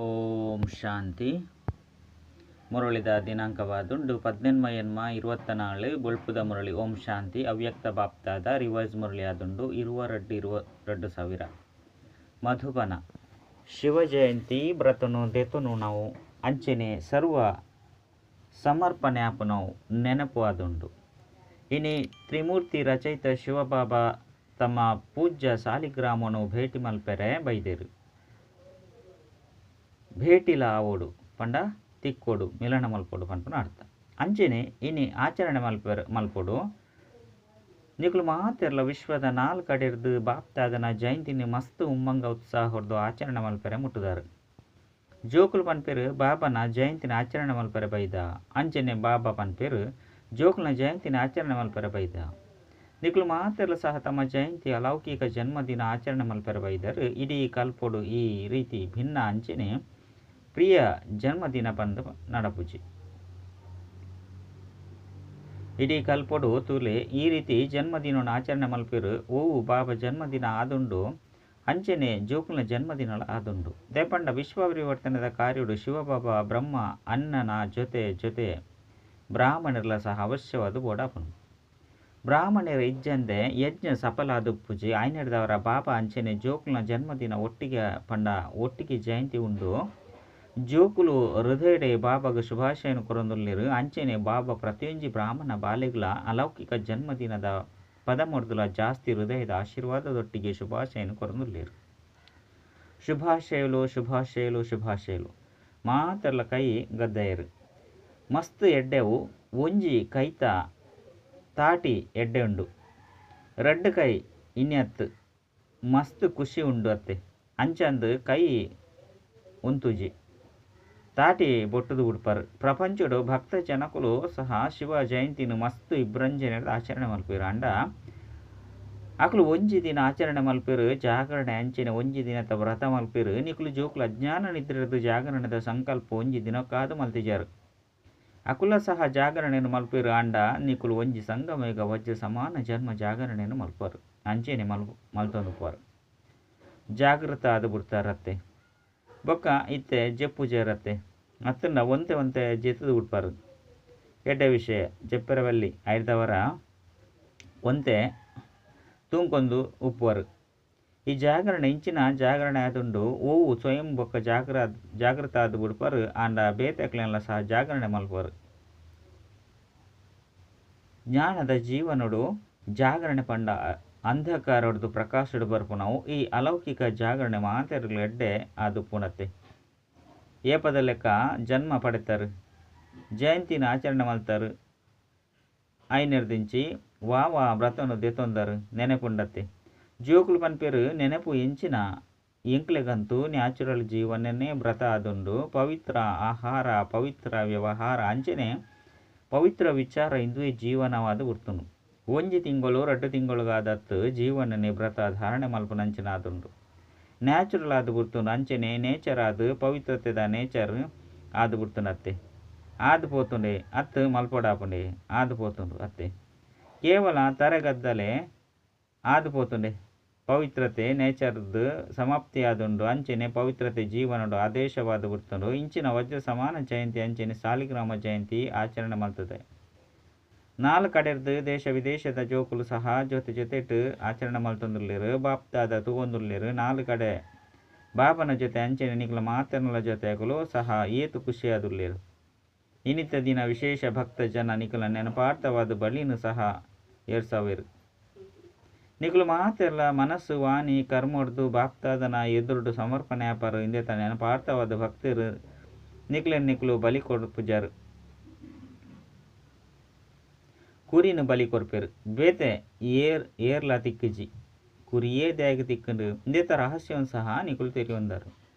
ಓಂ ಶಾಂತಿ. ಮುರಳಿದ ದಿನಾಂಕವಾದುಂಡು 18/8/24 ಬೊಳ್ಪುದ ಮುರಳಿ. ಓಂ ಶಾಂತಿ. ಅವ್ಯಕ್ತ ಬಾಪ್ತಾದ ರಿವೈಸ್ ಮುರಳಿ ಆದುಂಡು 22/2000. ಮಧುಬನ ಶಿವ ಜಯಂತಿ ವ್ರತನು ದೆತೊನು ನಾವು ಅಂಚನೆ ಸರ್ವ ಸಮರ್ಪಣೆ ಆಪುನವು ನೆನಪು ಆದುಂಡು. ಇನಿ ತ್ರಿಮೂರ್ತಿ ರಚಯಿತ ಶಿವಬಾಬಾ ತಮ್ಮ ಪೂಜ್ಯ ಸಾಲಿಗ್ರಾಮನು ಭೇಟಿ ಮಲ್ಪೆರೆ ಬೈದೆರು. ಭೇಟಿಲ ಆವೊಡು ಪಂಡ ತಿಕ್ಕೊಡು ಮಿಲನ ಮಲ್ಪೊಡು ಪನ್ಪುನ ಅರ್ಥ. ಅಂಚನೆ ಇನಿ ಆಚರಣೆ ಮಲ್ಪೆರ್ ಮಲ್ಪೊಡು. ನಿಕುಲು ಮಾತೆರ್ಲ ವಿಶ್ವದ ನಾಲ್ ಕಡೆರ್ದ್ ಬಾಪ್ತಾದನ ಜಯಂತಿನ ಮಸ್ತ್ ಉಮ್ಮಂಗ ಉತ್ಸಾಹೊರ್ದು ಆಚರಣೆ ಮಲ್ಪೆರೆ ಮುಟ್ಟುದಾರ್. ಜೋಕುಲು ಪನ್ಪೆರ್ ಬಾಬನ ಜಯಂತಿನ ಆಚರಣೆ ಮಲ್ಪೆರೆ ಬೈದ. ಅಂಚನೆ ಬಾಬಾ ಪನ್ಪೆರ್ ಜೋಕುಲ್ನ ಜಯಂತಿನ ಆಚರಣೆ ಮಲ್ಪೆರೆ ಬೈದ. ನಿಕುಲು ಮಾತೆರ್ಲ ಸಹ ತಮ್ಮ ಜಯಂತಿ ಅಲೌಕಿಕ ಜನ್ಮದಿನ ಆಚರಣೆ ಮಲ್ಪೆರೆ ಬೈದರ್. ಇಡೀ ಕಲ್ಪೊಡು ಈ ರೀತಿ ಭಿನ್ನ ಅಂಚನೆ ಪ್ರಿಯ ಜನ್ಮದಿನ ಪಂದ್ ನಡಪುಜಿ. ಇಡೀ ಕಲ್ಪೊಡು ತೂಲೆ ಈ ರೀತಿ ಜನ್ಮದಿನವನ್ನು ಆಚರಣೆ ಮಲ್ಪೆರ್. ಓವು ಬಾಬಾ ಜನ್ಮದಿನ ಆದುಂಡು ಅಂಚನೆ ಜೋಕುಲ್ನ ಜನ್ಮದಿನಲ ಆದುಂಡು. ದೇಪಂಡ ವಿಶ್ವ ಪರಿವರ್ತನೆದ ಕಾರ್ಯಡು ಶಿವಬಾಬಾ ಬ್ರಹ್ಮ ಅಣ್ಣನ ಜೊತೆ ಜೊತೆ ಬ್ರಾಹ್ಮಣರ್ಲ ಸಹ ಅವಶ್ಯವಾದ ಬೋಡಾಪುನು. ಬ್ರಾಹ್ಮಣರು ಇಜ್ಜಂದೆ ಯಜ್ಞ ಸಫಲ ಆದುಪ್ಪುಜಿ. ಆಯ್ನೆಡ್ದವರ ಬಾಬಾ ಅಂಚನೆ ಜೋಕುಲ್ನ ಜನ್ಮದಿನ ಒಟ್ಟಿಗೆ ಪಂಡ ಒಟ್ಟಿಗೆ ಜಯಂತಿ ಉಂಡು. ಜೋಕುಲು ಹೃದಯಡೆ ಬಾಬಾಗ ಶುಭಾಶಯನ ಕೊರೊಂದುಲ್ಲೆರ್. ಅಂಚನೆ ಬಾಬಾ ಪ್ರತಿಯೊಂಜಿ ಬ್ರಾಹ್ಮಣ ಬಾಲೆಗ್ಲ ಅಲೌಕಿಕ ಜನ್ಮದಿನದ ಪದಮೊರ್ದುಲ ಜಾಸ್ತಿ ಹೃದಯದ ಆಶೀರ್ವಾದದೊಟ್ಟಿಗೆ ಶುಭಾಶಯನ ಕೊರೊಂದುಲ್ಲೆರ್. ಶುಭಾಶಯಲು ಶುಭಾಶಯಲು ಶುಭಾಶಯಲು. ಮಾತೆರ್ಲ ಕೈ ಗದ್ದಯೆರ್. ಮಸ್ತ್ ಎಡ್ಡೆವು. ಒಂಜಿ ಕೈತ ತಾಟಿ ಎಡ್ಡೆ ಉಂಡು. ರಡ್ಡ್ ಕೈ ಇನ್ಯತ್ ಮಸ್ತ್ ಖುಷಿ ಉಂಡು ಅತ್ತೆ. ಅಂಚಂದ್ ಕೈ ಉಂತುಜಿ. ತಾಟಿ ಬೊಟ್ಟುದು ಬುಡ್ಪರ್. ಪ್ರಪಂಚಡು ಭಕ್ತ ಜನಕುಲು ಸಹ ಶಿವ ಜಯಂತಿನ ಮಸ್ತ್ ವಿಭ್ರಂಜನೆ ಆಚರಣೆ ಮಲ್ಪೆರ್. ಆಂಡ ಅಕುಲು ಒಂಜಿ ದಿನ ಆಚರಣೆ ಮಲ್ಪೆರ್ ಜಾಗರಣೆ ಅಂಚನೆ ಒಂಜಿ ದಿನತ ವ್ರತ ಮಲ್ಪೆರ್. ನಿಕುಲು ಜೋಕುಲು ಅಜ್ಞಾನ ನಿದ್ರೆರ್ದ್ ಜಾಗರಣೆದ ಸಂಕಲ್ಪ ಒಂಜಿ ದಿನಕ್ಕಾದ್ ಮಲ್ತಿಜಾರ್. ಅಕುಲ ಸಹ ಜಾಗರಣೆನ್ ಮಲ್ಪೆರ್. ಆಂಡ ನಿಕುಲು ಒಂಜಿ ಸಂಗಮಯುಗ ವಜ್ರ ಸಮಾನ ಜನ್ಮ ಜಾಗರಣೆನ್ ಮಲ್ಪರ್. ಅಂಚನೆ ಮಲ್ತೊಂದುಪ್ಪರ್. ಜಾಗೃತ ಆದ್ ಬಿಡ್ತಾರತ್ತೆ. ಬೊಕ್ಕ ಇತ್ತೆ ಜೆಪ್ಪುಜೆರತ್ತೆ. ಅತ್ತಂಡ ಒಂತೆ ಒಂತೆ ಜೆತ್ತುದು ಬಿಡ್ಪರ್. ಎಡ್ಡೆ ವಿಷಯ ಜೆಪ್ಪೆರೆ ಬಲ್ಲಿ ಐರ್ದವರ ಒಂತೆ ತೂಂಕೊಂದು ಉಪ್ಪುವರು. ಈ ಜಾಗರಣೆ ಇಂಚಿನ ಜಾಗರಣೆ ಆದುಂಡು. ಓವು ಸ್ವಯಂ ಬೊಕ್ಕ ಜಾಗೃತ ಆದ್ ಬಿಡ್ಪರ್. ಆಂಡ ಬೇತೆಕ್ಲೆನ್ಲ ಸಹ ಜಾಗರಣೆ ಮಲ್ಪುವರು. ಜ್ಞಾನದ ಜೀವನಡು ಜಾಗರಣೆ ಪಂಡ ಅಂಧಕಾರೊಡ್ದು ಪ್ರಕಾಶಡ್ ಬರ್ಪುನವು. ಈ ಅಲೌಕಿಕ ಜಾಗರಣೆ ಮಾತೆರ್ಗ್ಲ ಎಡ್ಡೆ ಆದುಪ್ಪುನತ್ತೆ. ಏಪದ ಲೆಕ್ಕ ಜನ್ಮ ಪಡೆತರ್. ಜಯಂತಿನ ಆಚರಣೆ ಮಲ್ತರ್. ಐನೆರ್ದಿಂಚಿ ವಾ ವಾ ವ್ರತನು ದೆತೊಂದರ್ ನೆನೆಪುಂಡತ್ತೆ. ಜೋಕುಲು ಪನ್ಪೆರ್ ನೆನಪು ಎಂಚಿನ ಎಂಕ್ಲೆಗಂತೂ ನ್ಯಾಚುರಲ್ ಜೀವನನೇ ವ್ರತ ಆದುಂಡು. ಪವಿತ್ರ ಆಹಾರ ಪವಿತ್ರ ವ್ಯವಹಾರ ಅಂಚನೆ ಪವಿತ್ರ ವಿಚಾರ ಇಂದುವೇ ಜೀವನವಾದ ಬುಡ್ತುಂಡು. ಒಂಜಿ ತಿಂಗಳು ರಡ್ಡ್ ತಿಂಗಳುಗಾದತ್ ಜೀವನನೇ ವ್ರತ ಧಾರಣೆ ಮಲ್ಪುನಂಚಿನ ಆದುಂಡು. ನ್ಯಾಚುರಲ್ ಆದ್ ಬುಡ್ತುಂಡು ಅಂಚನೆ ನೇಚರ್ ಆದ್ ಪವಿತ್ರತೆದ ನೇಚರ್ ಆದ್ ಬುಡ್ತುಂಡತ್ತೆ. ಆದ್ ಪೋತುಂಡೆ ಅತ್ ಮಲ್ಪೊಡಾಪುಂಡೆ ಆದ್ ಪೋತುಂಡು ಅತ್ತೆ. ಕೇವಲ ತರೆಗದ್ದಲೆ ಆದ್ ಪೋತುಂಡೆ. ಪವಿತ್ರತೆ ನೇಚರ್ದ್ ಸಮಾಪ್ತಿ ಆದುಂಡು. ಅಂಚನೆ ಪವಿತ್ರತೆ ಜೀವನಡು ಆದೇಶವಾದ ಬುಡ್ತುಂಡು. ಇಂಚಿನ ವಜ್ರ ಸಮಾನ ಜಯಂತಿ ಅಂಚನೆ ಸಾಲಿಗ್ರಾಮ ಜಯಂತಿ ಆಚರಣೆ ಮಲ್ತದೆ. ನಾಲ್ ಕಡೆರ್ದ್ ದೇಶ ವಿದೇಶದ ಜೋಕುಲು ಸಹ ಜೊತೆ ಜೊತೆಟ್ ಆಚರಣೆ ಮಲ್ತೊಂದುಲ್ಲೆರ್. ಬಾಪ್ತಾದ ತೂವೊಂದುಲ್ಲೆರ್. ನಾಲ್ ಕಡೆ ಬಾಬನ ಜೊತೆ ಅಂಚನೆ ನಿಕುಲ ಮಾತೆರ್ನಲ ಜೊತೆ ಅಕುಲು ಸಹ ಏತ್ ಖುಷಿಯಾದುಲ್ಲೆರ್. ಇನಿತ ದಿನ ವಿಶೇಷ ಭಕ್ತ ಜನ ನಿಕುಲ ನೆನಪಾರ್ಥವಾದ ಬಲಿನ್ ಸಹ ಏರ್ಸವೆರ್. ನಿಕುಲು ಮಾತೆರ್ಲ ಮನಸ್ಸು ವಾಣಿ ಕರ್ಮೊಡ್ದು ಬಾಪ್ತಾದನ ಎದುರುಡು ಸಮರ್ಪಣೆ ಆಪರ್. ಇಂದೆತ ನೆನಪಾರ್ಥವಾದ ಭಕ್ತರು ನಿಕ್ಲೆನ್ ನಿಕುಲು ಬಲಿ ಕೊರ್ಪುಜರ್. ಕುರಿನ್ ಬಲಿ ಕೊರ್ಪೆರ್. ಬೇತೆ ಏರ್ ಏರ್ಲ ತಿಕ್ಕಿಜಿ. ಕುರಿಯೇ ದಾಯೆಗ್ ತಿಕ್ಕುಂಡು. ಇಂದೆತ ರಹಸ್ಯವನ್ನು ಸಹ ನಿಕುಲು ತೆರಿಯೊಂದರ್.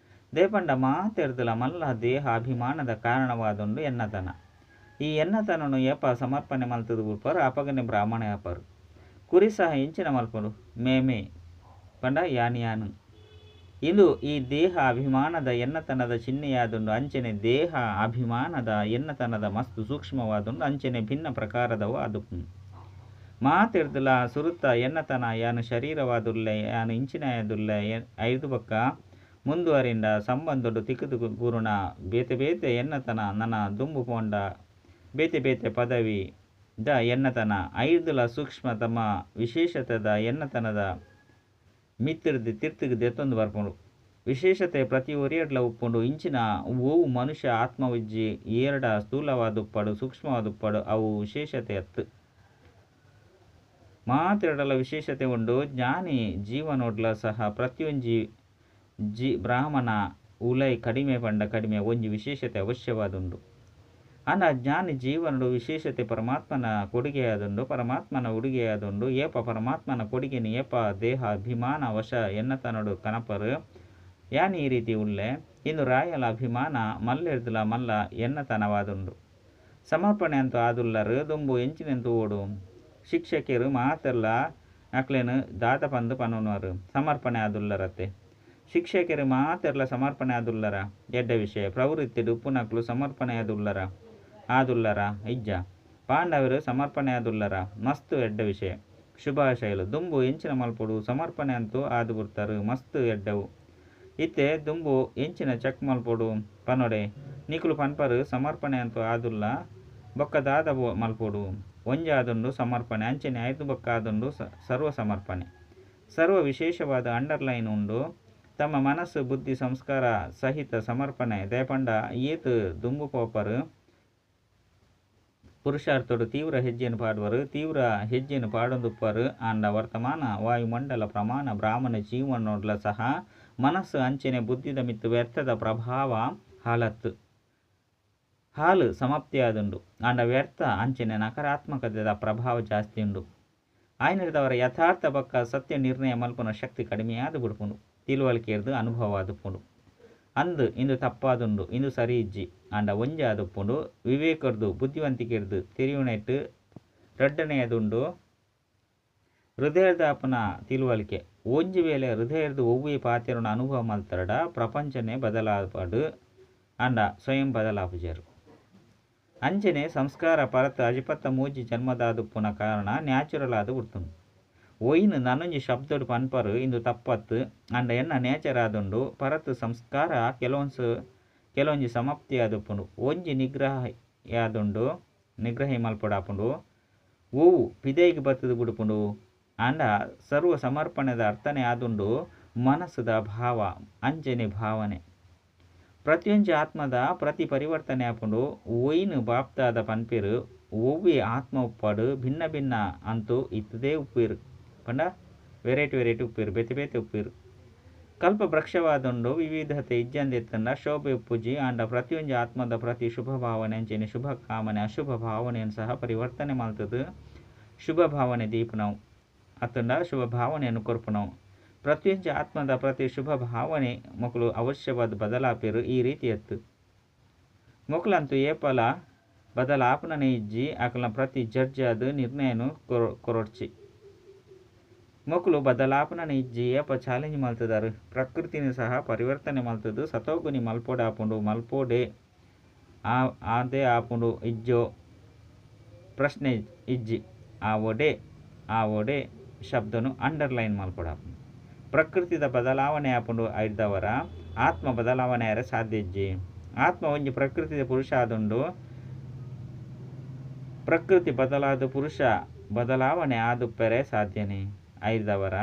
ದೇಪಂಡ ಮಾತೆರ್ದಲ ಮಲ್ಲ ದೇಹ ಅಭಿಮಾನದ ಕಾರಣವಾದುಂಡು ಎನ್ನತನ. ಈ ಎನ್ನತನನು ಏಪ ಸಮರ್ಪಣೆ ಮಲ್ತುದು ಬುಡ್ಪರ್ ಅಪಗನೆ ಬ್ರಾಹ್ಮಣ ಆಪರ್. ಕುರಿ ಸಹ ಎಂಚಿನ ಮಲ್ಪುಂಡು ಮೇ ಮೇ ಪಂಡ ಯಾನ್ ಯಾನ್. ಇಂದು ಈ ದೇಹ ಅಭಿಮಾನದ ಎನ್ನತನದ ಚಿಹ್ನೆಯಾದುಂಡು. ಅಂಚನೆ ದೇಹ ಅಭಿಮಾನದ ಎನ್ನತನದ ಮಸ್ತ್ ಸೂಕ್ಷ್ಮವಾದುಂಡು. ಅಂಚನೆ ಭಿನ್ನ ಪ್ರಕಾರದವು ಆದುಪ್ಪುಂಡು. ಮಾತೆರ್ದಲ ಸುರುತ ಎನ್ನತನ ಯಾನ್ ಶರೀರವಾದುಲ್ಲೆ ಯಾನ್ ಇಂಚಿನಾಯದುಲ್ಲೆ ಐರ್ದ್ ಬೊಕ್ಕ ಮುಂದುವರಿಂಡ ಸಂಬಂಧೊಡು ತಿಕ್ಕುದು ಬೂರುನ ಬೇತೆ ಬೇತೆ ಎನ್ನತನ ನನ ದುಂಬು ಪೋಂಡ ಬೇತೆ ಬೇತೆ ಪದವಿ ದ ಎನ್ನತನ ಐರ್ದುಲ ಸೂಕ್ಷ್ಮ ತಮ್ಮ ವಿಶೇಷತೆದ ಎನ್ನತನದ ಮಿತ್ತುರ್ದ್ ತಿರ್ತುಗು ದೆತ್ತೊಂದು ಬರ್ಪುಂಡು. ವಿಶೇಷತೆ ಪ್ರತಿಯೊರಿಯಡ್ಲ ಉಪ್ಪುಂಡು ಇಂಚಿನ ಒವು ಮನುಷ್ಯ ಆತ್ಮವಿಜ್ಜಿ ಏರ್ಡ ಸ್ಥೂಲವಾದ್ ಉಪ್ಪಡ್ ಸೂಕ್ಷ್ಮವಾದ್ ಉಪ್ಪಡ್ ಅವು ವಿಶೇಷತೆ ಅತ್ತ್. ಮಾತೆರ್ಡಲ ವಿಶೇಷತೆ ಉಂಡು. ಜ್ಞಾನಿ ಜೀವನೋಡ್ಲ ಸಹ ಪ್ರತಿಯೊಂಜಿ ಜಿ ಬ್ರಾಹ್ಮಣ ಉಲೈ ಕಡಿಮೆ ಪಂಡ ಕಡಿಮೆ ಒಂಜಿ ವಿಶೇಷತೆ ಅವಶ್ಯವಾದುಂಡು. ಆಂಡ ಜ್ಞಾನಿ ಜೀವನಡು ವಿಶೇಷತೆ ಪರಮಾತ್ಮನ ಕೊಡುಗೆಯಾದುಂಡು, ಪರಮಾತ್ಮನ ಉಡುಗೆಯಾದುಂಡು. ಏಪ ಪರಮಾತ್ಮನ ಕೊಡುಗೆನ ಏಪ ದೇಹ ಅಭಿಮಾನ ವಶ ಎನ್ನತನಡು ಕನಪರು ಯಾನ್ ಈ ರೀತಿ ಉಲ್ಲೆ ಇಂದು ರಾಯಲ ಅಭಿಮಾನ ಮಲ್ಲೆರ್ದಲ ಮಲ್ಲ ಎನ್ನತನವಾದುಂಡು. ಸಮರ್ಪಣೆ ಅಂತೂ ಆದುಲ್ಲರು ದುಂಬು ಎಂಚಿನೆಂತು ಓಡು ಶಿಕ್ಷಕೆರು ಮಾತೆರ್ಲ ಅಕ್ಲೆನ್ ದಾದ ಪಂದ್ ಪನೊನುವರು ಸಮರ್ಪಣೆ ಆದುಲ್ಲರತ್ತೆ. ಶಿಕ್ಷಕೆರು ಮಾತೆರ್ಲ ಸಮರ್ಪಣೆ ಆದುಲ್ಲರ ಎಡ್ಡೆ ವಿಷಯ. ಪ್ರವೃತ್ತಿಡ್ ಉಪ್ಪುನಕ್ಲು ಸಮರ್ಪಣೆ ಆದುಲ್ಲರ ಆದುಲ್ಲರ ಇಜ್ಜ. ಪಾಂಡವರು ಸಮರ್ಪಣೆ ಆದುಲ್ಲರ ಮಸ್ತ್ ಎಡ್ಡೆ ವಿಷಯ. ಶುಭಾಶಯಲು. ದುಂಬು ಎಂಚಿನ ಮಲ್ಪೊಡು ಸಮರ್ಪಣೆ ಅಂತೂ ಆದ್ ಬುಡ್ತಾರ್ ಮಸ್ತ್ ಎಡ್ಡೆವು. ಇತ್ತೆ ದುಂಬು ಎಂಚಿನ ಚೆಕ್ ಮಲ್ಪೊಡು ಪನೊಡೆ ನಿಕುಲು ಪನ್ಪರು ಸಮರ್ಪಣೆ ಅಂತೂ ಆದುಲ್ಲ ಬೊಕ್ಕ ದಾದ ಮಲ್ಪೊಡು. ಒಂಜಾದುಂಡು ಸಮರ್ಪಣೆ ಅಂಚನೆ ಐದು ಬೊಕ್ಕ ಆದುಂಡು ಸರ್ವ ಸಮರ್ಪಣೆ. ಸರ್ವ ವಿಶೇಷವಾದ ಅಂಡರ್ಲೈನ್ ಉಂಡು. ತಮ್ಮ ಮನಸ್ಸು ಬುದ್ಧಿ ಸಂಸ್ಕಾರ ಸಹಿತ ಸಮರ್ಪಣೆ ದಯಪಂಡ ಏತ್ ದುಂಬು ಪೋಪರು ಪುರುಷಾರ್ಥಡು ತೀವ್ರ ಹೆಜ್ಜೆಯನ್ನು ಪಾಡುವರು ತೀವ್ರ ಹೆಜ್ಜೆಯನ್ನು ಪಾಡೊಂದುಪ್ಪರು. ಆಂಡ ವರ್ತಮಾನ ವಾಯುಮಂಡಲ ಪ್ರಮಾಣ ಬ್ರಾಹ್ಮಣ ಜೀವನೋಡ್ಲ ಸಹ ಮನಸ್ಸು ಅಂಚನೆ ಬುದ್ಧಿದ ಮಿತ್ತು ವ್ಯರ್ಥದ ಪ್ರಭಾವ ಹಾಲತ್ತು ಹಾಲು ಸಮಾಪ್ತಿಯಾದುಂಡು. ಆಂಡ ವ್ಯರ್ಥ ಅಂಚನೆ ನಕಾರಾತ್ಮಕತೆದ ಪ್ರಭಾವ ಜಾಸ್ತಿ ಉಂಡು. ಆಯ್ನಿರ್ದವರ ಯಥಾರ್ಥ ಬೊಕ್ಕ ಸತ್ಯ ನಿರ್ಣಯ ಮಲ್ಪುನ ಶಕ್ತಿ ಕಡಿಮೆಯಾದ ಬುಡ್ಪುಂಡು. ತಿಳುವಳಿಕೆರ್ದು ಅನುಭವ ಆದುಪ್ಪುಂಡು. ಅಂದು ಇಂದು ತಪ್ಪಾದುಂಡು ಇಂದು ಸರಿ ಇಜ್ಜಿ ಆಂಡ ಒಂಜಾದುಪ್ಪುಂಡು. ವಿವೇಕರ್ದು ಬುದ್ಧಿವಂತಿಕೆರ್ದು ತೆರಿಯುನೆಟ್ ರಡ್ಡನೆಯದುಂಡು ಹೃದಯದಾಪನ ತಿಳುವಳಿಕೆ. ಒಂಜಿ ವೇಳೆ ಹೃದಯರ್ದು ಒವ್ವೇ ಪಾತೆರನ ಅನುಭವ ಮಲ್ತರಡ ಪ್ರಪಂಚನೇ ಬದಲಾಪಡು ಆಂಡ ಸ್ವಯಂ ಬದಲಾಪುಜರು. ಅಂಚನೆ ಸಂಸ್ಕಾರ ಪರತ್ ಅಜಿಪತ್ತ ಮೂಜಿ ಜನ್ಮದಾದುಪ್ಪುನ ಕಾರಣ ನ್ಯಾಚುರಲ್ ಆದ್ ಬುಡ್ತುಂಡು. ಒಯ್ನ್ ನನೊಂಜಿ ಶಬ್ದಡ್ ಪನ್ಪರು ಇಂದು ತಪ್ಪತ್ತು ಆಂಡ ಎನ್ನ ನೇಚರ್ ಆದುಂಡು. ಪರತ್ ಸಂಸ್ಕಾರ ಕೆಲವೊಂಜಿ ಸಮಾಪ್ತಿ ಆದುಪ್ಪುಂಡು. ಒಂಜಿ ನಿಗ್ರಹ ಯಾದುಂಡು ನಿಗ್ರಹ ಮಲ್ಪಡಾಪುಂಡು. ಓವು ಪಿದೈಗೆ ಬತ್ತದ ಬುಡುಪುಂಡು. ಆಂಡ ಸರ್ವ ಸಮರ್ಪಣೆದ ಅರ್ಥನೆ ಆದುಂಡು ಮನಸ್ಸುದ ಭಾವ ಅಂಚನೆ ಭಾವನೆ. ಪ್ರತಿಯೊಂಜಿ ಆತ್ಮದ ಪ್ರತಿ ಪರಿವರ್ತನೆ ಆಪುಂಡು. ಒಯ್ನ್ ಬಾಪ್ತಾದ ಪನ್ಪೆರು ಒವ್ವೇ ಆತ್ಮ ಉಪ್ಪಾಡು ಭಿನ್ನ ಭಿನ್ನ ಅಂತೂ ಇತ್ತದೇ ಉಪ್ಪೇರು ಪಂಡ ವೆರೈಟಿ ವೆರೈಟಿ ಉಪ್ಪೇರು ಬೇತೆ ಬೇತೆ ಉಪ್ಪೇರು. ಕಲ್ಪ ವೃಕ್ಷವಾದುಂಡು ವಿವಿಧತೆ ಇಜ್ಜಂದಿತ್ತಂಡ ಶೋಭೆ ಉಪ್ಪುಜಿ. ಆಂಡ ಪ್ರತಿಯೊಂಜಿ ಆತ್ಮದ ಪ್ರತಿ ಶುಭ ಭಾವನೆ ಅಂಚನೆ ಶುಭ ಕಾಮನೆ ಅಶುಭ ಭಾವನೆಯನ್ನು ಸಹ ಪರಿವರ್ತನೆ ಮಲ್ತದು ಶುಭ ಭಾವನೆ ದೀಪನವು ಅತ್ತಂಡ ಶುಭ ಭಾವನೆಯನ್ನು ಕೊರ್ಪುನವು. ಪ್ರತಿಯೊಂಜಿ ಆತ್ಮದ ಪ್ರತಿ ಶುಭ ಭಾವನೆ ಮೊಕಲು ಅವಶ್ಯವಾದ ಬದಲಾಪೇರು ಈ ರೀತಿಯತ್ತು. ಮೊಕಲಂತೂ ಏಪಲ ಬದಲಾಪನನೆ ಇಜ್ಜಿ ಅಕಲ್ನ ಪ್ರತಿ ಜಡ್ಜ್ ಆದ ನಿರ್ಣಯನು ಕೊರೊಡ್ಚಿ. ಮೊಕಲು ಬದಲಾಪನನೆ ಇಜ್ಜಿ ಏಪ ಚಾಲೆಂಜ್ ಮಲ್ತದಾರು ಪ್ರಕೃತಿನ ಸಹ ಪರಿವರ್ತನೆ ಮಲ್ತದು ಸತೋಗುನಿ ಮಲ್ಪೋಡಾಪುಂಡು ಮಲ್ಪೋಡೆ ಆದೇ ಆಪುಂಡು ಇಜ್ಜೋ ಪ್ರಶ್ನೆ ಇಜ್ಜಿ. ಆವೋಡೆ ಆವೋಡೆ ಶಬ್ದನು ಅಂಡರ್ಲೈನ್ ಮಲ್ಪೋಡಾಪುಂಡು. ಪ್ರಕೃತಿದ ಬದಲಾವಣೆ ಆಪುಂಡು ಐದವರ ಆತ್ಮ ಬದಲಾವಣೆ ಆರೆ ಸಾಧ್ಯ ಇಜ್ಜಿ. ಆತ್ಮ ಒಂಜಿ ಪ್ರಕೃತಿದ ಪುರುಷ ಆದುಂಡು. ಪ್ರಕೃತಿ ಬದಲಾದ ಪುರುಷ ಬದಲಾವಣೆ ಆದುಪ್ಪರೆ ಸಾಧ್ಯನೇ ಐದವರ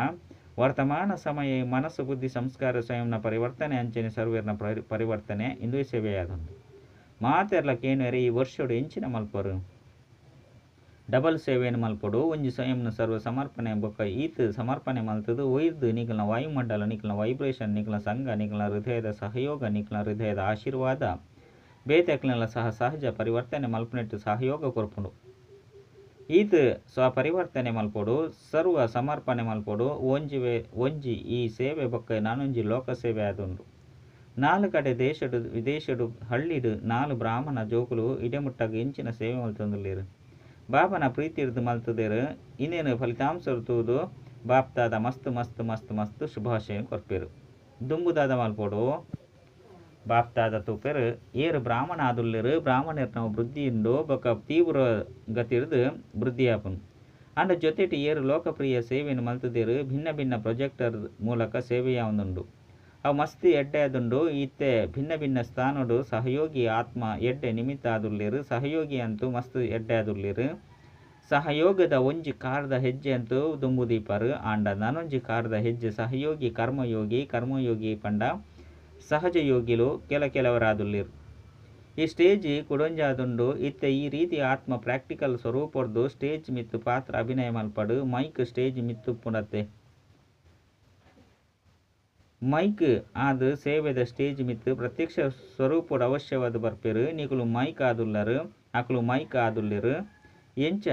ವರ್ತಮಾನ ಸಮಯ ಮನಸ್ಸು ಬುದ್ಧಿ ಸಂಸ್ಕಾರ ಸ್ವಯಂನ ಪರಿವರ್ತನೆ ಅಂಚನೆ ಸರ್ವೇರ್ನ ಪರಿವರ್ತನೆ ಇಂದು ಸೇವೆಯಾದುಂಡು. ಮಾತೆರ್ಲ ಕೇನುವೆರೆ ಈ ವರ್ಷಡು ಎಂಚಿನ ಮಲ್ಪರು ಡಬಲ್ ಸೇವೆಯನ್ನು ಮಲ್ಪೊಡು. ಒಂಜಿ ಸ್ವಯಂನ ಸರ್ವ ಸಮರ್ಪಣೆ ಬೊಕ್ಕ ಈತ್ ಸಮರ್ಪಣೆ ಮಲ್ತದು ಒಯ್ದು ನಿಕಲ್ನ ವಾಯುಮಂಡಲ ನಿಕಲ್ನ ವೈಬ್ರೇಷನ್ ನಿಕಲ್ನ ಸಂಘ ನಿಕಲ್ನ ಹೃದಯದ ಸಹಯೋಗ ನಿಕಲ್ನ ಹೃದಯದ ಆಶೀರ್ವಾದ ಬೇತೆಕ್ಲೆನ ಸಹ ಸಹಜ ಪರಿವರ್ತನೆ ಮಲ್ಪನೆಟ್ಟು ಸಹಯೋಗ ಕೊರ್ಪುಂಡು. ಈತ್ ಸ್ವಪರಿವರ್ತನೆ ಮಲ್ಪೊಡು ಸರ್ವ ಸಮರ್ಪಣೆ ಮಲ್ಪೊಡು. ಒಂಜಿ ಈ ಸೇವೆ ಬೊಕ್ಕ ನಾನೊಂಜಿ ಲೋಕ ಸೇವೆ ಆದುಂಡು. ನಾಲ್ ಕಡೆ ದೇಶಡು ವಿದೇಶಡು ಹಳ್ಳಿಡು ನಾಲ್ ಬ್ರಾಹ್ಮಣ ಜೋಕುಲು ಇಡೆಮುಟ್ಟಾಗ ಎಂಚಿನ ಸೇವೆ ಮಲ್ತೊಂದುಲ್ಲೆರ್. ಬಾಬನ ಪ್ರೀತಿರ್ದು ಮಲ್ತದೇರು ಇನ್ನೇನು ಫಲಿತಾಂಶ ತೂದು ಬಾಪ್ತಾದ ಮಸ್ತ್ ಮಸ್ತ್ ಮಸ್ತ್ ಮಸ್ತ್ ಶುಭಾಶಯ ಕೊರ್ಪೇರು. ದುಂಬುದಾದ ಮಲ್ಪೊಡು ಬಾಪ್ತಾದ ತೂಪೆರು ಏರು ಬ್ರಾಹ್ಮಣ ಆದುಲ್ಲೆರು ಬ್ರಾಹ್ಮಣರ್ನ ವೃದ್ಧಿ ಉಂಡು ಬೊಕ್ಕ ತೀವ್ರ ಗತಿರ್ದು ವೃದ್ಧಿ ಆಪುಂಡು. ಆಂಡ ಜೊತೆಟ್ ಏರು ಲೋಕಪ್ರಿಯ ಸೇವೆಯನ್ನು ಮಲ್ತದೇರು ಭಿನ್ನ ಭಿನ್ನ ಪ್ರೊಜೆಕ್ಟರ್ ಮೂಲಕ ಸೇವೆಯಾವುಂದುಂಡು. ಅವು ಮಸ್ತ್ ಎಡ್ಡೆ ಆದುಂಡು. ಇತ್ತೆ ಭಿನ್ನ ಭಿನ್ನ ಸ್ಥಾನೊಡು ಸಹಯೋಗಿ ಆತ್ಮ ಎಡ್ಡೆ ನಿಮಿತ್ತ ಆದುಲ್ಲೆರ್. ಸಹಯೋಗಿ ಅಂತೂ ಮಸ್ತ್ ಎಡ್ಡೆ ಆದುಲ್ಲೆರ್. ಸಹಯೋಗದ ಒಂಜಿ ಕಾರ್ದ ಹೆಜ್ಜೆ ಅಂತೂ ದುಂಬು ದೀಪರು. ಆಂಡ ನನೊಂಜಿ ಕಾರ್ದ ಹೆಜ್ಜೆ ಸಹಯೋಗಿ ಕರ್ಮಯೋಗಿ. ಕರ್ಮಯೋಗಿ ಪಂಡ ಸಹಜ ಯೋಗಿಲು ಕೆಲ ಕೆಲವರಾದುಲ್ಲೆರ್. ಈ ಸ್ಟೇಜ್ ಕುಡೊಂಜಾದುಂಡು. ಇತ್ತೆ ಈ ರೀತಿ ಆತ್ಮ ಪ್ರಾಕ್ಟಿಕಲ್ ಸ್ವರೂಪೊರ್ದು ಸ್ಟೇಜ್ ಮಿತ್ತು ಪಾತ್ರ ಅಭಿನಯ ಮಲ್ಪಡು. ಮೈಕ್ ಸ್ಟೇಜ್ ಮಿತ್ತುಪ್ಪುನತ್ತೆ. ಮೈಕ್ ಆದ್ ಸೇವೆದ ಸ್ಟೇಜ್ ಮಿತ್ತು ಪ್ರತ್ಯಕ್ಷ ಸ್ವರೂಪೊಡು ಅವಶ್ಯವಾದ ಬರ್ಪೆರು. ನಿಕುಲು ಮೈಕ್ ಆದುಲ್ಲರು, ಅಕುಲು ಮೈಕ್ ಆದುಲ್ಲೆರು. ಎಂಚ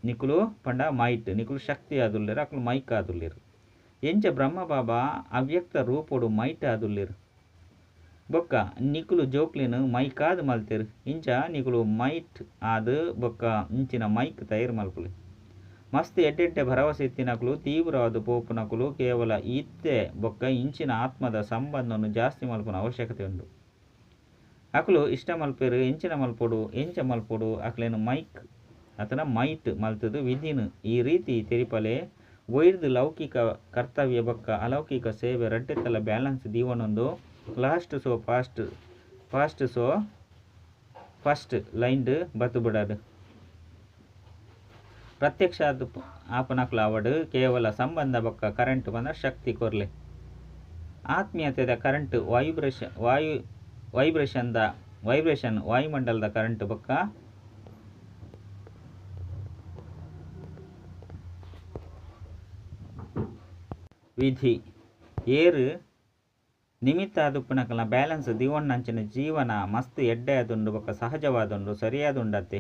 ನಿಕುಲು ಪಂಡ ಮೈಟ್, ನಿಕುಲು ಶಕ್ತಿ ಆದುಲ್ಲೆರು, ಅಕುಲು ಮೈಕ್ ಆದುಲ್ಲೆರು. ಎಂಚ ಬ್ರಹ್ಮ ಬಾಬಾ ಅವ್ಯಕ್ತ ರೂಪೊಡು ಮೈಟ್ ಆದುಲ್ಲೆರು. ಬೊಕ್ಕ ನಿಕುಲು ಜೋಕ್ಲೆನ್ ಮೈಕಾದ್ ಮಲ್ತೆರು. ಇಂಚ ನಿಕುಲು ಮೈಟ್ ಆದ್ ಬೊಕ್ಕ ಇಂಚಿನ ಮೈಕ್ ತಯಾರು ಮಲ್ಪುಲೆ. ಮಸ್ತ್ ಎಡ್ಡೆಡ್ಡೆ ಭರವಸೆ ಇತ್ತಿನಕುಲು, ತೀವ್ರವಾದ ಪೋಪುನಕುಲು ಕೇವಲ ಇತ್ತೆ ಬೊಕ್ಕ ಇಂಚಿನ ಆತ್ಮದ ಸಂಬಂಧವನ್ನು ಜಾಸ್ತಿ ಮಲ್ಪುನ ಅವಶ್ಯಕತೆ ಉಂಡು. ಅಕುಲು ಇಷ್ಟ ಮಲ್ಪೆರು, ಎಂಚಿನ ಮಲ್ಪೊಡು, ಎಂಚ ಮಲ್ಪೊಡು, ಅಕ್ಲೆನ್ ಮೈಕ್ ಅತನ ಮೈಟ್ ಮಲ್ತದು ವಿಧಿನ ಈ ರೀತಿ ತೆರಿಪಲೆ. ವೈರ್ದು ಲೌಕಿಕ ಕರ್ತವ್ಯ ಬೊಕ್ಕ ಅಲೌಕಿಕ ಸೇವೆ ರಡ್ಡೆತ್ತಲ ಬ್ಯಾಲೆನ್ಸ್ ದೀವನೊಂದು last so fast, fast so first ಲೈನ್ಡ್ ಬತ್ತು ಬಿಡಾಡು. ಪ್ರತ್ಯಕ್ಷ ಆಪನಕ್ಲಾವಡು ಕೇವಲ ಸಂಬಂಧ ಬೊಕ್ಕ ಕರೆಂಟ್ ಬಂದ ಶಕ್ತಿ ಕೊರ್ಲೆ. ಆತ್ಮೀಯತೆದ ಕರೆಂಟ್ ವೈಬ್ರೇಷನ್ ವಾಯು ವೈಬ್ರೇಷನ್ದ ವೈಬ್ರೇಷನ್ ವಾಯುಮಂಡಲದ ಕರೆಂಟ್ ಬೊಕ್ಕ ವಿಧಿ ಏರು ನಿಮಿತ್ತ ಆದುಪ್ಪುನಕಲ್ನ ಬ್ಯಾಲೆನ್ಸ್ ದಿವೊನ್ನಂಚಿನ ಜೀವನ ಮಸ್ತ್ ಎಡ್ಡೆ ಆದುಂಡು ಬೊಕ್ಕ ಸಹಜವಾದುಂಡು, ಸರಿಯಾದುಂಡತ್ತೆ.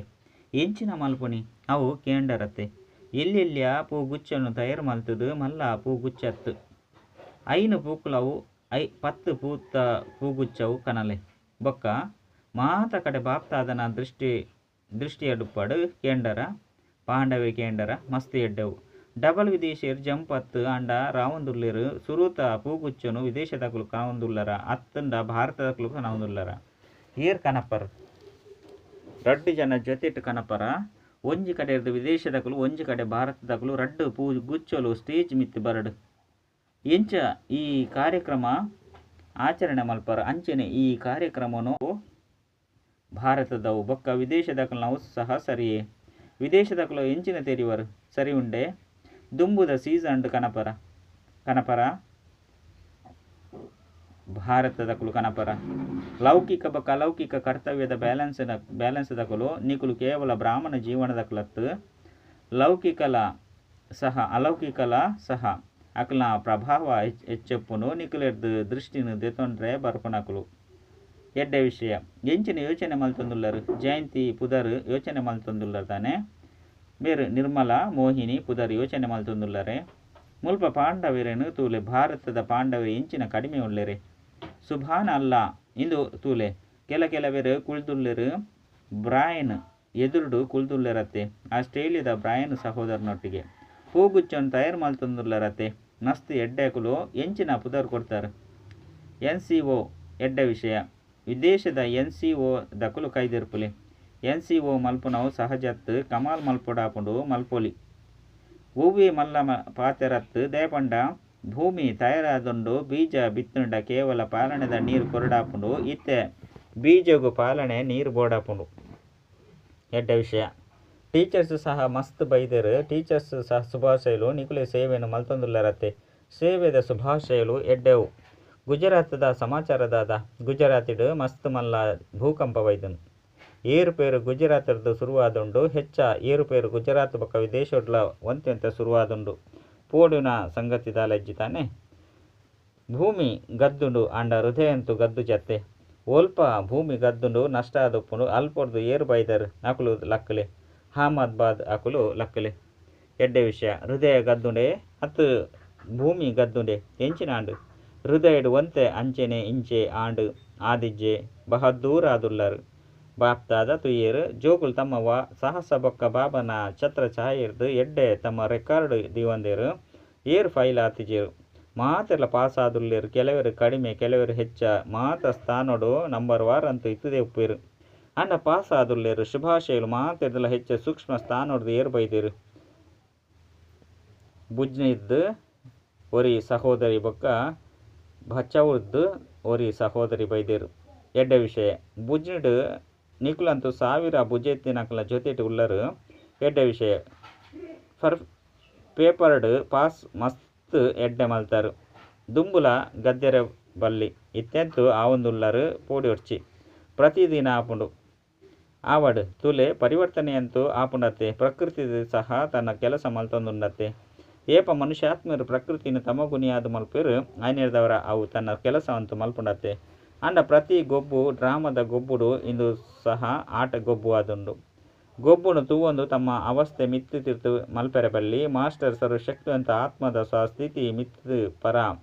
ಎಂಚಿನ ಮಲ್ಪುನಿ ಅವು ಕೇಂಡರತ್ತೆ. ಎಲ್ಲೆಲ್ಲಿಯ ಪೂಗುಚ್ಚನ್ನು ತಯಾರು ಮಲ್ತದು ಮಲ್ಲ ಪೂಗುಚ್ಚತ್ತು. 5 ಪೂಕುಲವು 10 ಪೂತ ಪೂಗುಚ್ಚವು ಕನಲೆ. ಬೊಕ್ಕ ಮಾತ ಕಡೆ ಬಾಪ್ತಾದನ ದೃಷ್ಟಿಯಡುಪ್ಪಡು ಕೇಂಡರ ಪಾಂಡವೆ ಕೇಂಡರ ಮಸ್ತ್ ಎಡ್ಡೆವು. ಡಬಲ್ ವಿದೇಶಿಯರ್ ಜಂಪ್ ಅತ್ತು ಆಂಡ ರಾವಂದುಲ್ಲೆರು. ಸುರೂತ ಪೂಗುಚ್ಚನು ವಿದೇಶದಕುಲು ಕನವಂದುಲ್ಲರ ಅತ್ತಂಡ ಭಾರತದಕುಲು ಕನವಂದುಲ್ಲರ. ಏರ್ ಕನಪರ್ ರಡ್ಡು ಜನ ಜೊತೆಟ್ ಕನಪರ. ಒಂಜಿ ಕಡೆ ವಿದೇಶದಕುಲು, ಒಂಜಿ ಕಡೆ ಭಾರತದಕುಲು. ರಡ್ಡು ಪೂಗುಚ್ಚಲು ಸ್ಟೇಜ್ ಮಿತ್ತು ಬರಡು. ಎಂಚ ಈ ಕಾರ್ಯಕ್ರಮ ಆಚರಣೆ ಮಲ್ಪರ ಅಂಚನೆ ಈ ಕಾರ್ಯಕ್ರಮನು ಭಾರತದವು ಬೊಕ್ಕ ವಿದೇಶದಕುಲು ನಾವು ಸಹ ಸರಿಯೇ. ವಿದೇಶದಕುಲು ಎಂಚಿನ ತೆರಿವರು ಸರಿ ಉಂಡೆ. ದುಂಬುದ ಸೀಸನ್ ಕನಪರ ಕನಪರ ಭಾರತದಕುಲು ಕನಪರ. ಲೌಕಿಕ ಬೊಕ್ಕ ಅಲೌಕಿಕ ಕರ್ತವ್ಯದ ಬ್ಯಾಲೆನ್ಸ್ ದಕುಲು ನಿಕುಲು ಕೇವಲ ಬ್ರಾಹ್ಮಣ ಜೀವನದಕುಲತ್ತು. ಲೌಕಿಕಲ ಸಹ ಅಲೌಕಿಕಲ ಸಹ ಅಕಲ್ನ ಪ್ರಭಾವ ಹೆಚ್ಚಪ್ಪುನು. ನಿಕುಲೆರ್ದು ದೃಷ್ಟಿನ ದೆತೊಂಡ್ರೆ ಬರ್ಪುನಕುಲು. ಎಡ್ಡೆ ವಿಷಯ. ಎಂಚಿನ ಯೋಚನೆ ಮಲ್ತೊಂದುಲ್ಲರು. ಜಯಂತಿ ಪುದರ್ ಯೋಚನೆ ಮಲ್ತೊಂದುಲ್ಲರು ತಾನೆ. ಮೇರು ನಿರ್ಮಲಾ ಮೋಹಿನಿ ಪುದರ್ ಯೋಚನೆ ಮಲ್ತೊಂದುಲ್ಲರೆ. ಮುಲ್ಪ ಪಾಂಡವರೇನು ತೂಲೆ ಭಾರತದ ಪಾಂಡವರು ಎಂಚಿನ ಕಡಿಮೆ ಉಳ್ಳೇರೆ. ಸುಭಾನ ಅಲ್ಲ ಇಂದು ತೂಲೆ ಕೆಲ ಕೆಲವರು ಕುಳ್ದುಲ್ಲೆರು. ಬ್ರಾಯನ್ ಎದುರುಡು ಕುಳ್ದುಲ್ಲೆರತ್ತೆ. ಆಸ್ಟ್ರೇಲಿಯಾದ ಬ್ರಾಯನ್ ಸಹೋದರನೊಟ್ಟಿಗೆ ಪೂಗುಚ್ಚನ್ನು ತಯಾರು ಮಲ್ತೊಂದುಲ್ಲರತ್ತೆ. ಮಸ್ತ್ ಎಡ್ಡೆಕುಲು ಎಂಚಿನ ಪುದರ್ ಕೊಡ್ತಾರೆ. ಎನ್ ಸಿ ಒ ಎಡ್ಡೆ ವಿಷಯ. ವಿದೇಶದ ಎನ್ ಸಿ ಒ ದಕುಲು ಕೈದಿರ್ಪುಲೆ. ಎನ್ ಸಿ ಒ ಮಲ್ಪುನವು ಸಹಜತ್ತು ಕಮಾಲ್ ಮಲ್ಪೊಡಾಪುಂಡು ಮಲ್ಪೊಲಿ. ಒವ್ವೆ ಮಲ್ಲ ಪಾತೆರತ್ತು ದಯಪಂಡ ಭೂಮಿ ತಯಾರಾದುಂಡು. ಬೀಜ ಬಿತ್ತುಂಡ ಕೇವಲ ಪಾಲನೆದ ನೀರು ಕೊರಡಾಪುಂಡು. ಇತ್ತೆ ಬೀಜಗು ಪಾಲನೆ ನೀರು ಬೋಡಾಪುಂಡು. ಎಡ್ಡೆ ವಿಷಯ. ಟೀಚರ್ಸ್ ಸಹ ಮಸ್ತ್ ಬೈದೆರು. ಟೀಚರ್ಸ್ ಸಹ ಶುಭಾಶಯಲು. ನಿಕುಲೆ ಸೇವೆಯನ್ನು ಮಲ್ತೊಂದುಲ್ಲರತ್ತೆ. ಸೇವೆದ ಶುಭಾಶಯಲು ಎಡ್ಡೆವು. ಗುಜರಾತದ ಸಮಾಚಾರದಾದ ಗುಜರಾತಿಡು ಮಸ್ತ್ ಮಲ್ಲ ಭೂಕಂಪ ಬೈದನು. ಏರುಪೇರು ಗುಜರಾತದ ಶುರುವಾದುಂಡು. ಹೆಚ್ಚ ಏರುಪೇರು ಗುಜರಾತ್ ಬೊಕ್ಕ ವಿದೇಶಡ್ಲ ಒಂತೆಂತ ಶುರುವಾದುಂಡು. ಪೋಡಿನ ಸಂಗತಿ ದಾಲಜ್ಜಿ ತಾನೆ. ಭೂಮಿ ಗದ್ದುಂಡು ಆಂಡ ಹೃದಯಂತು ಗದ್ದು ಜತ್ತೆ. ಒಲ್ಪ ಭೂಮಿ ಗದ್ದುಂಡು ನಷ್ಟ ಆದೊಪ್ಪುಂಡು. ಅಲ್ಪೊರ್ದು ಏರು ಬೈದರು ಅಕುಲು ಲಕ್ಕಲೆ. ಅಹಮದ್ ಬಾದ್ ಅಕುಲು ಲಕ್ಕಲೆ. ಎಡ್ಡೆ ವಿಷಯ. ಹೃದಯ ಗದ್ದುಂಡೆ ಅತ್ತು ಭೂಮಿ ಗದ್ದುಂಡೆ ಎಂಚಿನ ಆಂಡು. ಹೃದಯಡ್ ಒಂತೆ ಅಂಚೆನೆ ಇಂಚೆ ಆಂಡು ಆದಿಜ್ಜೆ ಬಹದ್ದೂರ್ ಆದುಲ್ಲರು. ಬಾಪ್ತಾದ ತುಯ್ಯೆರ್ ಜೋಕುಲು ತಮ್ಮ ಸಾಹಸ ಬೊಕ್ಕ ಬಾಬನ ಛತ್ರ ಛಾಯೆರ್ದ್ ಎಡ್ಡೆ ತಮ್ಮ ರೆಕಾರ್ಡ್ ದೀವಂದೆರ್. ಏರ್ ಫೈಲ್ ಆತಿಜೆರ್. ಮಾತೆರ್ಲ ಪಾಸ್ ಆದುಲ್ಲೆರ್. ಕೆಲವೆರ್ ಕಡಿಮೆ ಕೆಲವೆರ್ ಹೆಚ್ಚ ಮಾತ ಸ್ಥಾನೊಡು ನಂಬರ್ ವಾರ್ ಅಂತೂ ಇತ್ತದೇ ಉಪ್ಪೆರ್. ಆಂಡ ಪಾಸ್ ಆದುಲ್ಲೆರ್. ಶುಭಾಶಯಲು. ಮಾತೆರ್ದಲ ಹೆಚ್ಚ ಸೂಕ್ಷ್ಮ ಸ್ಥಾನೊಡ್ದು ಏರ್ ಬೈದೆರ್. ಬುಜ್ನಿರ್ದ್ ಒರಿ ಸಹೋದರಿ ಬೊಕ್ಕ ಭಚೌರ್ದ್ ಒರಿ ಸಹೋದರಿ ಬೈದೆರ್. ಎಡ್ಡೆ ವಿಷಯ. ಭುಜ್ಡ್ ನಿಕುಲಂತೂ ಸಾವಿರ ಬುಜೆತಿನಕಲ್ನ ಜೊತೆಟ್ ಉಲ್ಲರ್. ಎಡ್ಡೆ ವಿಷಯ. ಫರ್ ಪೇಪರ್ಡ್ ಪಾಸ್ ಮಸ್ತ್ ಎಡ್ಡೆ ಮಲ್ತರ್. ದುಂಬುಲ ಗದ್ದೆರೆ ಬಲ್ಲಿ ಇತ್ತೆಂತೂ ಆವೊಂದುಲ್ಲರ್ ಪೋಡ್ಯೊಡ್ಚಿ. ಪ್ರತಿದಿನ ಆಪುಂಡು. ಆವಡ್ ತೂಲೆ ಪರಿವರ್ತನೆಯಂತೂ ಆಪುಂಡತ್ತೆ ಪ್ರಕೃತಿ ಸಹ ತನ್ನ ಕೆಲಸ ಮಲ್ತೊಂದುಂಡತ್ತೆ. ಏಪ ಮನುಷ್ಯಾತ್ಮೆರ್ ಪ್ರಕೃತಿನ್ ತಮೋಗುಣಿಯಾದ್ ಮಲ್ಪುವೆರ್ ಆಯಿನೆಡ್ದಾವರ ಅವು ತನ್ನ ಕೆಲಸ ಅಂತೂ ಮಲ್ಪುಂಡತ್ತೆ. ಆಂಡ ಪ್ರತಿ ಗೊಬ್ಬು ಡ್ರಾಮದ ಗೊಬ್ಬುಡು ಇಂದು ಸಹ ಆಟ ಗೊಬ್ಬು ಆದುಂಡು. ಗೊಬ್ಬುನು ತೂವೊಂದು ತಮ್ಮ ಅವಸ್ಥೆ ಮಿತ್ತ್ ತಿರ್ತ್ ಮಲ್ಪೆರೆ ಬಲ್ಲಿ. ಮಾಸ್ಟರ್ ಸರ್ವಶಕ್ತಿವಂತ ಆತ್ಮದ ಸ್ವಸ್ಥಿತಿ ಮಿತ್ತ್ ಪರ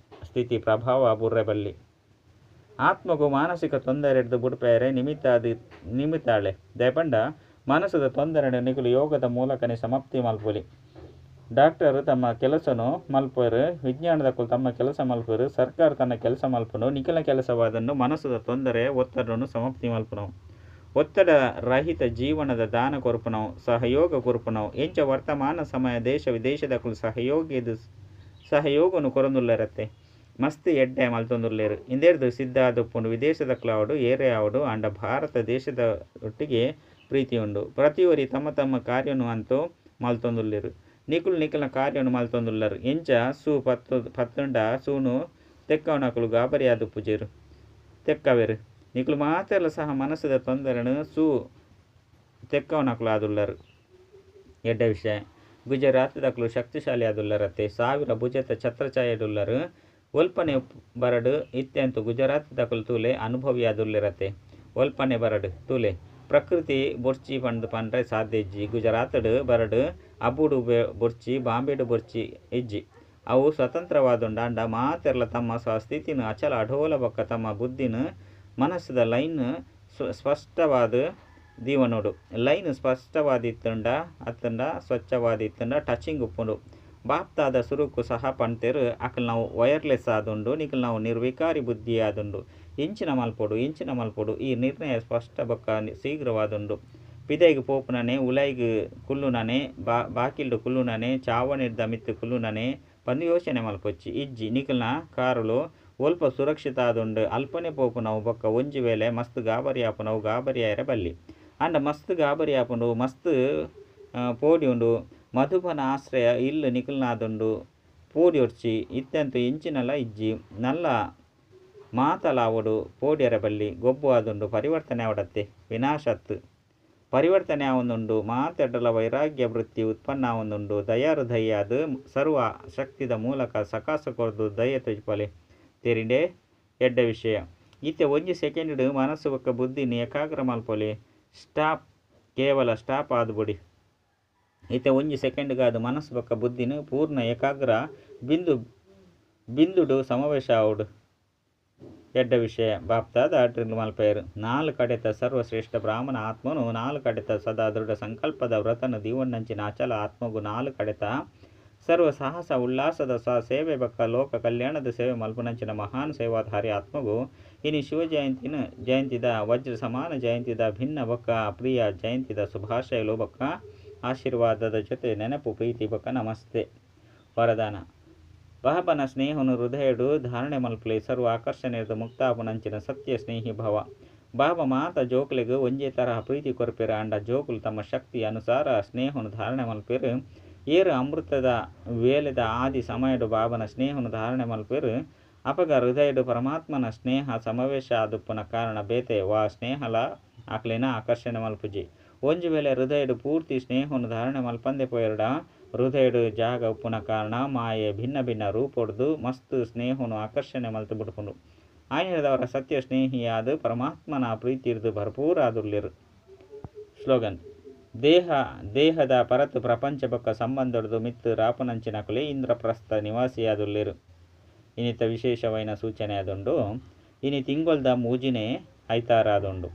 ಸ್ಥಿತಿ ಪ್ರಭಾವ ಬೂರ್ರೆ ಬಲ್ಲಿ. ಆತ್ಮಗ್ ಮಾನಸಿಕ ತೊಂದರೆಡ್ದ್ ಬುಡ್ಪಾಯೆರೆ ನಿಮಿತ್ತ ನಿಮಿತ್ತ ಆಳೆ ದಾಯೆ ಪಂಡ ಮನಸ್ಸುದ ತೊಂದರೆ ನಿಕುಲು ಯೋಗದ ಮೂಲಕನೇ ಸಮಾಪ್ತಿ ಮಲ್ಪೊಲಿ. ಡಾಕ್ಟರ್ ತಮ್ಮ ಕೆಲಸನು ಮಲ್ಪುವೆರ್, ವಿಜ್ಞಾನದಕುಲು ತಮ್ಮ ಕೆಲಸ ಮಲ್ಪುವೆರ್, ಸರ್ಕಾರ ತನ್ನ ಕೆಲಸ ಮಲ್ಪುಂಡು. ನಿಕಲ ಕೆಲಸವಾದುಂಡು ಮನಸ್ಸುದ ತೊಂದರೆ ಒತ್ತಡನು ಸಮಾಪ್ತಿ ಮಲ್ಪುನವು, ಒತ್ತಡ ರಹಿತ ಜೀವನದ ದಾನ ಕೊರ್ಪುನವು, ಸಹಯೋಗ ಕೊರ್ಪುನವು. ಎಂಚ ವರ್ತಮಾನ ಸಮಯ ದೇಶ ವಿದೇಶದಕುಲು ಸಹಯೋಗನು ಕೊರೊಂದುಲ್ಲೆರತ್ತೆ. ಮಸ್ತ್ ಎಡ್ಡೆ ಮಲ್ತೊಂದುಲ್ಲೆರ್. ಇಂದೆರ್ದ್ ಸಿದ್ಧ ಆದುಪ್ಪುಂಡು ವಿದೇಶದಕುಲು ಏರೇ ಆವಡ್ ಆಂಡ ಭಾರತ ದೇಶದ ಒಟ್ಟಿಗೆ ಪ್ರೀತಿ ಉಂಡು. ಪ್ರತಿಯೊರಿ ತಮ್ಮ ತಮ್ಮ ಕಾರ್ಯನು ಅಂತೂ ಮಲ್ತೊಂದುಲ್ಲೆರ್. ನಿಕುಲು ನಿಕಲ್ನ ಕಾರ್ಯನು ಮಲ್ತೊಂದುಲ್ಲರ್. ಎಂಚ ಸೂ ಪತ್ತುಂಡ ಸೂನು ತೆಕ್ಕವನಕುಲು ಗಾಬರಿ ಆದುಪ್ಪುಜೆರ್ ತೆಕ್ಕವೆರ್. ನಿಕುಲು ಮಾತೆರ್ಲ ಸಹ ಮನಸ್ಸುದ ತೊಂದರೆನು ಸೂ ತೆಕ್ಕವನಕುಲು ಆದುಲ್ಲರ್. ಎಡ್ಡೆ ವಿಷಯ. ಗುಜರಾತ್ದಕುಲು ಶಕ್ತಿಶಾಲಿ ಆದುಲ್ಲರತ್ತೆ. ಸಾವಿರ ಭುಜತ ಛತ್ರಛಾಯೆಡುಲ್ಲರ್. ಒಲ್ಪನೆ ಬರಡ್ ಇತ್ತೆ ಅಂತೂ ಗುಜರಾತ್ದಕುಲು ತೂಲೆ ಅನುಭವಿ ಆದುಲ್ಲೆರತ್ತೆ. ಒಲ್ಪನೆ ಬರಡ್ ತೂಲೆ ಪ್ರಕೃತಿ ಬೊಡ್ಚಿ ಪಂದ್ ಪಂಡ್ರೆ ಸಾಧ್ಯ ಇಜ್ಜಿ. ಗುಜರಾತ್ಡ್ ಬರಡ್ ಅಬುಡು ಬೊಡ್ಚಿ ಬಾಂಬೆಡ್ ಬೊಡ್ಚಿ ಇಜ್ಜಿ. ಅವು ಸ್ವತಂತ್ರವಾದುಂಡು. ಆಂಡ ಮಾತೆರ್ಲ ತಮ್ಮ ಸ್ವಸ್ಥಿತಿನ್ ಅಚಲ ಅಡೋಲ ಬೊಕ್ಕ ತಮ್ಮ ಬುದ್ಧಿನ್ ಮನಸ್ಸುದ ಲೈನ್ ಸ್ಪಷ್ಟವಾದ್ ದೀವೊನೊಡು. ಲೈನ್ ಸ್ಪಷ್ಟವಾದಿತ್ತುಂಡ ಅತ್ತುಂಡ ಸ್ವಚ್ಛವಾದಿತ್ತುಂಡ ಟಚಿಂಗ್ ಉಪ್ಪುಂಡು. ಬಾಪ್ತಾದ ಸುರುಕು ಸಹ ಪಂತೆರ್ ಅಕಲ್ ನಾವು ವೈರ್ಲೆಸ್ ಆದುಂಡು ನಿಕಲ್ ನಾವು ನಿರ್ವಿಕಾರಿ ಬುದ್ಧಿ ಆದುಂಡು. ಎಂಚಿನ ಮಲ್ಪೊಡು ಎಂಚಿನ ಮಲ್ಪೊಡು ಈ ನಿರ್ಣಯ ಸ್ಪಷ್ಟ ಬೊಕ್ಕ ಶೀಘ್ರವಾದುಂಡು. ಪಿದೈಗ್ ಪೋಪುನನೆ ಉಲೈಗ್ ಕುಲ್ಲುನನೆ ಬಾಕಿಲ್ಡ್ ಕುಲ್ಲುನನೆ ಚಾವಣಿದ ಮಿತ್ತ್ ಕುಲ್ಲುನನೆ ಪಂದ್ ಯೋಚನೆ ಮಲ್ಪೊಚ್ಚಿ. ಇಜ್ಜಿ ನಿಕಲ್ನ ಕಾರುಲು ಒಲ್ಪ ಸುರಕ್ಷಿತ ಆದುಂಡು ಅಲ್ಪನೆ ಪೋಪುನವು ಬೊಕ್ಕ ಒಂಜಿ ವೇಳೆ ಮಸ್ತ್ ಗಾಬರಿ ಆಪುನವು ಗಾಬರಿ ಆಯೆರೆ ಬಲ್ಲಿ. ಆಂಡ ಮಸ್ತ್ ಗಾಬರಿ ಆಪುಂಡು ಮಸ್ತ್ ಪೋಡ್ಯುಂಡು. ಮಧುಬನ ಆಶ್ರಯ ಇಲ್ಲ್ ನಿಕಲ್ನಾದುಂಡು ಪೋಡ್ಯೊಡ್ಚಿ. ಇತ್ತೆಂತೂ ಎಂಚಿನಲ ಇಜ್ಜಿ ನಲ್ಲ ಮಾತಲಾವೊಡು ಪೋಡ್ಯೆರೆ ಬಲ್ಲಿ. ಗೊಬ್ಬು ಆದುಂಡು ಪರಿವರ್ತನೆ ಆವಡತ್ತೆ ವಿನಾಶತ್. ಪರಿವರ್ತನೆ ಆವೊಂದುಂಡು ಮಾತೆಡ್ಡಲ ವೈರಾಗ್ಯ ವೃತ್ತಿ ಉತ್ಪನ್ನ ಆವೊಂದುಂಡು. ದಯಾಹೃದಯಾದ್ ಸರ್ವ ಶಕ್ತಿದ ಮೂಲಕ ಸಕಾಸ ಕೊರ್ದು ದಯೆ ತೋಜಿಪಾಲೆ. ತೆರಿಂಡೆ ಎಡ್ಡೆ ವಿಷಯ. ಇತ್ತೆ ಒಂಜಿ ಸೆಕೆಂಡ್ ಮನಸ್ಸು ಬೊಕ್ಕ ಬುದ್ಧಿನ್ ಏಕಾಗ್ರ ಮಲ್ಪೊಲಿ. ಸ್ಟಾಪ್ ಕೇವಲ ಸ್ಟಾಪ್ ಆದ್ ಬುಡಿ. ಇತ್ತೆ ಒಂಜಿ ಸೆಕೆಂಡ್ಗಾದ್ ಮನಸ್ಸು ಬೊಕ್ಕ ಬುದ್ಧಿನ್ ಪೂರ್ಣ ಏಕಾಗ್ರ ಬಿಂದು ಬಿಂದುಡು ಸಮಾವೇಶ ಆವೊಡು. ಎಡ್ಡೆ ವಿಷಯ. ಬಾಪ್ತಾದ ಡ್ರಿಲ್ ಮಲ್ಪೆರ್. ನಾಲ್ ಕಡೆತ ಸರ್ವಶ್ರೇಷ್ಠ ಬ್ರಾಹ್ಮಣ ಆತ್ಮನು ನಾಲ್ ಕಡೆತ ಸದಾ ದೃಢ ಸಂಕಲ್ಪದ ವ್ರತನು ದೀವೊನ್ನಂಚಿನ ಅಚಲ ಆತ್ಮಗು ನಾಲ್ ಕಡೆತ ಸರ್ವ ಸಾಹಸ ಉಲ್ಲಾಸದ ಸೇವೆ ಬೊಕ್ಕ ಲೋಕ ಕಲ್ಯಾಣದ ಸೇವೆ ಮಲ್ಪುನಂಚಿನ ಮಹಾನ್ ಸೇವಾಧಾರಿ ಆತ್ಮಗು ಇನಿ ಶಿವ ಜಯಂತಿದ ವಜ್ರ ಸಮಾನ ಜಯಂತಿದ ಭಿನ್ನ ಬೊಕ್ಕ ಪ್ರಿಯ ಜಯಂತಿದ ಶುಭಾಶಯಲು ಬೊಕ್ಕ ಆಶೀರ್ವಾದದ ಜೊತೆ ನೆನಪು ಪ್ರೀತಿ ಬೊಕ್ಕ ನಮಸ್ತೆ. ವರದಾನ. ಬಾಬನ ಸ್ನೇಹನು ಹೃದಯಡು ಧಾರಣೆ ಮಲ್ಪುಲೆ. ಸರ್ವ ಆಕರ್ಷಣೆರ್ದ್ ಮುಕ್ತಾಪುನಂಚಿನ ಸತ್ಯ ಸ್ನೇಹಿ ಭವ. ಬಾಬಾ ಮಾತ ಜೋಕುಲೆಗ್ ಒಂಜೇ ತರಹ ಪ್ರೀತಿ ಕೊರ್ಪೆರ್. ಆಂಡ ಜೋಕುಲು ತಮ್ಮ ಶಕ್ತಿ ಅನುಸಾರ ಸ್ನೇಹನು ಧಾರಣೆ ಮಲ್ಪುವೆರ್. ಏರ್ ಅಮೃತದ ವೇಳೆದ ಆದಿ ಸಮಯಡು ಬಾಬನ ಸ್ನೇಹನು ಧಾರಣೆ ಮಲ್ಪುವೆರ್. ಅಪಗ ಹೃದಯಡು ಪರಮಾತ್ಮನ ಸ್ನೇಹ ಸಮಾವೇಶ ಆದುಪ್ಪುನ ಕಾರಣ ಬೇತೆ ವಾ ಸ್ನೇಹಲ ಅಕ್ಲೆನ ಆಕರ್ಷಣೆ ಮಲ್ಪುಜಿ. ಒಂಜಿ ವೇಳೆ ಹೃದಯಡು ಪೂರ್ತಿ ಸ್ನೇಹನು ಧಾರಣೆ ಮಲ್ಪಂದೆ ಪೋಯೆರ್ಡ ಹೃದಯಡು ಜಾಗ ಉಪ್ಪುನ ಕಾರಣ ಮಾಯೆ ಭಿನ್ನ ಭಿನ್ನ ರೂಪೊಡ್ದು ಮಸ್ತ್ ಸ್ನೇಹನು ಆಕರ್ಷಣೆ ಮಲ್ತು ಬಿಡ್ಪುಂಡು. ಆಯಿನೆಡ್ದಾವರ ಸತ್ಯ ಸ್ನೇಹಿಯಾದ ಪರಮಾತ್ಮನ ಪ್ರೀತಿರ್ದ್ ಭರ್ಪೂರಾದುಲ್ಲೆರ್. ಸ್ಲೋಗನ್. ದೇಹ ದೇಹದ ಪರತ್ ಪ್ರಪಂಚ ಬೊಕ್ಕ ಸಂಬಂಧೊಡ್ದು ಮಿತ್ತ್ ರಾಪುನಂಚಿನಕುಲೇ ಇಂದ್ರಪ್ರಸ್ಥ ನಿವಾಸಿಯಾದುಲ್ಲೆರ್. ಇನ್ನಿತ ವಿಶೇಷವಾಯಿನ ಸೂಚನೆ ಆದುಂಡು. ಇನಿ ತಿಂಗೊಲ್ದ ಮೂಜಿನೇ ಐತಾರಾದುಂಡು.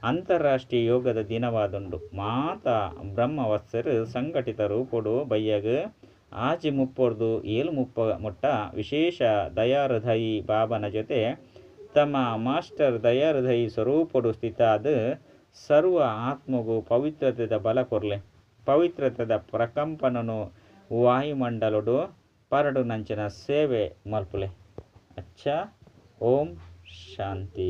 ಅಂತಾರಾಷ್ಟ್ರೀಯ ಯೋಗದ ದಿನವಾದುಂಡು. ಮಾತ ಬ್ರಹ್ಮವತ್ಸರು ಸಂಘಟಿತ ರೂಪೊಡು ಬಯ್ಯಗ್ 6:30ರ್ದು 7:30 ಮುಟ್ಟ ವಿಶೇಷ ದಯಾಹೃದಯಿ ಬಾಬನ ಜೊತೆ ತಮ್ಮ ಮಾಸ್ಟರ್ ದಯಾಹೃದಯಿ ಸ್ವರೂಪೊಡು ಸ್ಥಿತಾದ್ ಸರ್ವ ಆತ್ಮಗು ಪವಿತ್ರತೆದ ಬಲ ಕೊರ್ಲೆ. ಪವಿತ್ರತೆದ ಪ್ರಕಂಪನನು ವಾಯುಮಂಡಲೊಡು ಪರಡುನಂಚಿನ ಸೇವೆ ಮಲ್ಪುಲೆ. ಅಚ್ಚಾ. ಓಂ ಶಾಂತಿ.